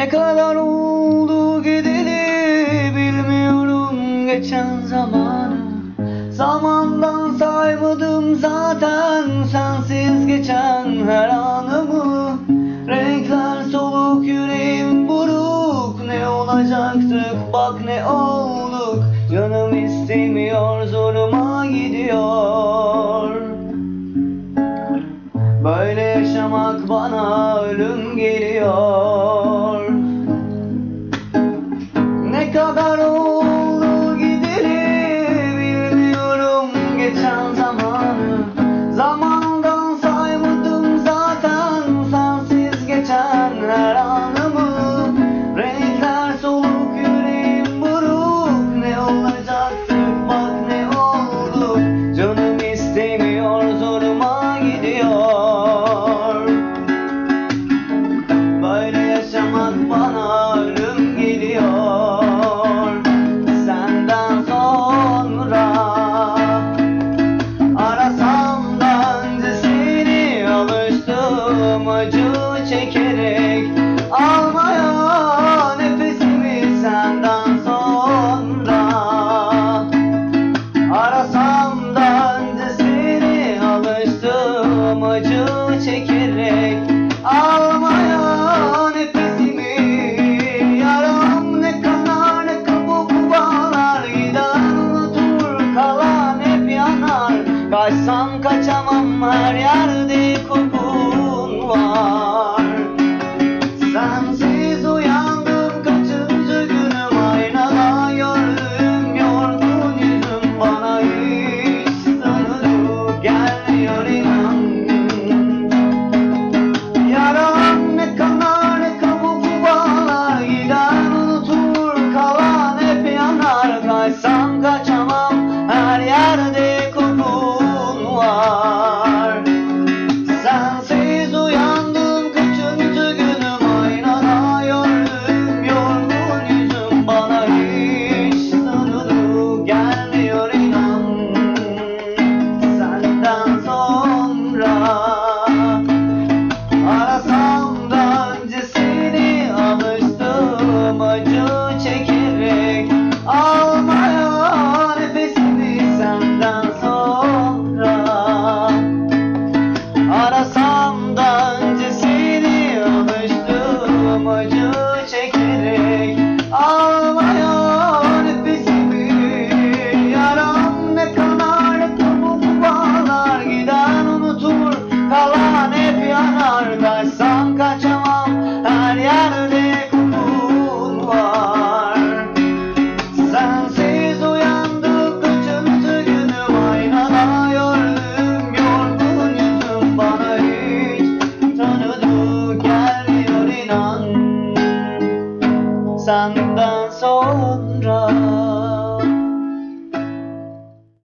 Ne kadar oldu gideli bilmiyorum geçen zamanı. Zamandan saymadım zaten sensiz geçen her anımı. Renkler soluk yüreğim buruk ne olacaktık bak ne olduk. Canım istemiyor zoruma gidiyor. Böyle yaşamak bana ölüm geliyor. Ne kadar oldu gideli bilmiyorum geçen zamanı. Zamandan saymadım zaten sensiz geçen her anımı. Renkler soluk yüreğim buruk ne olacaktık bak ne olduk. Canım istemiyor zoruma gidiyor. Böyle yaşamak bana ölüm geliyor. Senden sonra arasam da öncesini alıştım acı çekerek almaya nefesimi senden sonra. Arasam da öncesini alıştım acı çekerek almaya nefesimi. Yaram ne kanar ne kabuk bağlar, giden unutur kalan hep yanar. Kaçsam kaçamam her yerde kokun var. Sensiz uyandım kaçıncı günüm, aynada gördüm yorgun yüzüm. Bana hiç tanıdık gelmiyor inan. Yaram ne kanar ne kabuk bağlar, giden unutur kalan hep yanar. Kaçsam kaçamam her yerde kokun var. Sensiz uyandım kaçıncı günüm, aynada gördüm yorgun yüzüm. Bana hiç tanıdık gelmiyor inan. Senden sonra arasam da öncesini alıştım acı çekerek almaya nefesimi senden sonra. Arasam da öncesini alıştım acı çekerek almaya nefesimi. Yaram ne kanar ne kabuk bağlar, giden unutur kalan hep yanar. Kaçsam kaçamam her yerde kokun var. Sensiz uyandım kaçıncı günüm, aynada gördüm yorgun yüzüm. Bana hiç tanıdık gelmiyor inan. Senden sonra.